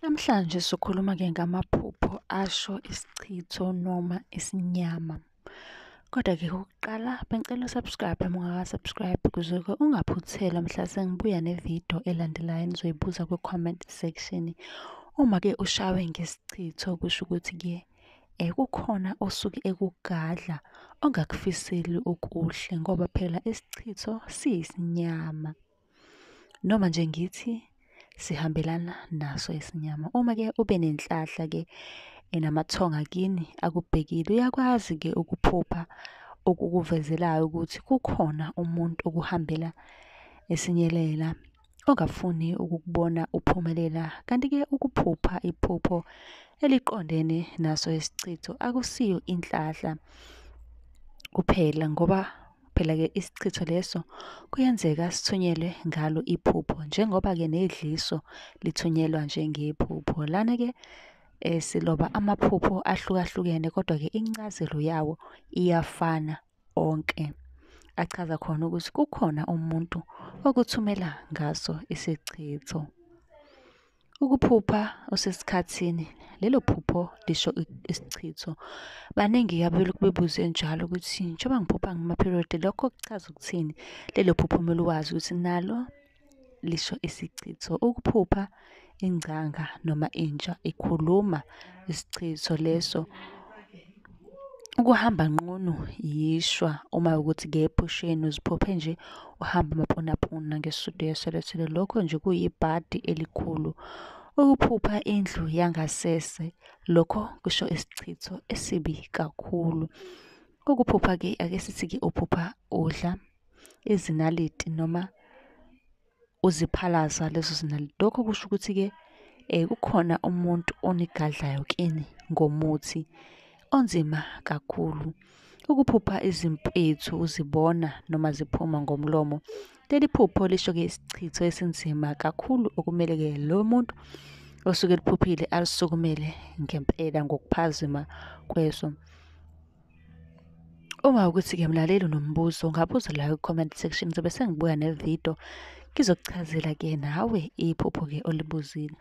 Namhlanje sizokhuluma-ke ngamaphupho asho isichitho noma isinyama. Kodwa-ke okokuqala bengicela u-subscribe uma ungaka-subscribe ukuze-ke ungaphuthelwa mhla sengibuya nevidiyo elandelayo enizoyibuza kwi-comment section. Uma-ke ushawe ngesichitho kusho ukuthi-ke kukhona osuke ekugadla ongakufiseli okuhle ngoba phela isichitho siyisinyama. Noma nje ngithi sihambelana naso isinyama. Uma-ke ube nenhlahla-ke namathongo akini akubhekile, uyakwazi-ke ukuphupha okukuvezelayo ukuthi kukhona umuntu okuhambela esinyelela ongafuni ukukubona uphumelela. Kanti-ke ukuphupha iphupho eliqondene naso isichitho akusiyo inhlahla kuphela ngoba phela-ke isichitho leso kuyenzeka sithunyelwe ngalo iphupho njengoba-ke nedliso lithunyelwa njengephupho. Lana-ke siloba amaphupho ahlukahlukene kodwa-ke incazelo yawo iyafana onke. Achaza khona ukuthi kukhona umuntu okuthumela ngaso isichitho. Ukuphupha usesikhathini, lelo phupho lisho isichitho. Baningi-ke abebelokhu bebuze njalo ukuthi njengoba ngiphupha ngama-period lokho kuchaza ukuthini? Lelo phupho kumele wazi ukuthi nalo lisho isichitho. Ukuphupha ingcanga noma inja ikhuluma isichitho leso. Ukuhamba nqunu yishwa uma kuwukuthi-ke ephusheni uziphuphe nje uhamba amapunapuna ngesudu yeswelethwele, lokho nje kuyibhadi elikhulu. Ukuphupha indlu yangasese, lokho kusho isichitho esibi kakhulu. Ukuphupha-ke, ake sithi-ke uphupha udla izinaliti noma uziphalaza lezo zinaliti. Lokho kusho ukuthi-ke kukhona umuntu onigadlayo kini ngomuthi onzima kakhulu. Ukuphupha izimpethu uzibona noma ziphuma ngomlomo. Leli phupho lisho-ke isichitho esinzima kakhulu okumele-ke lo muntu osuke eliphuphile alisukumele ngempela ngokuphazima kweso. Uma ukuthi-ke mlaleli unombuzo ungabuza la kwi-comment section ngizobe sengibuya nevidiyo ngizokuchazela-ke nawe iphupho-ke olibuzile.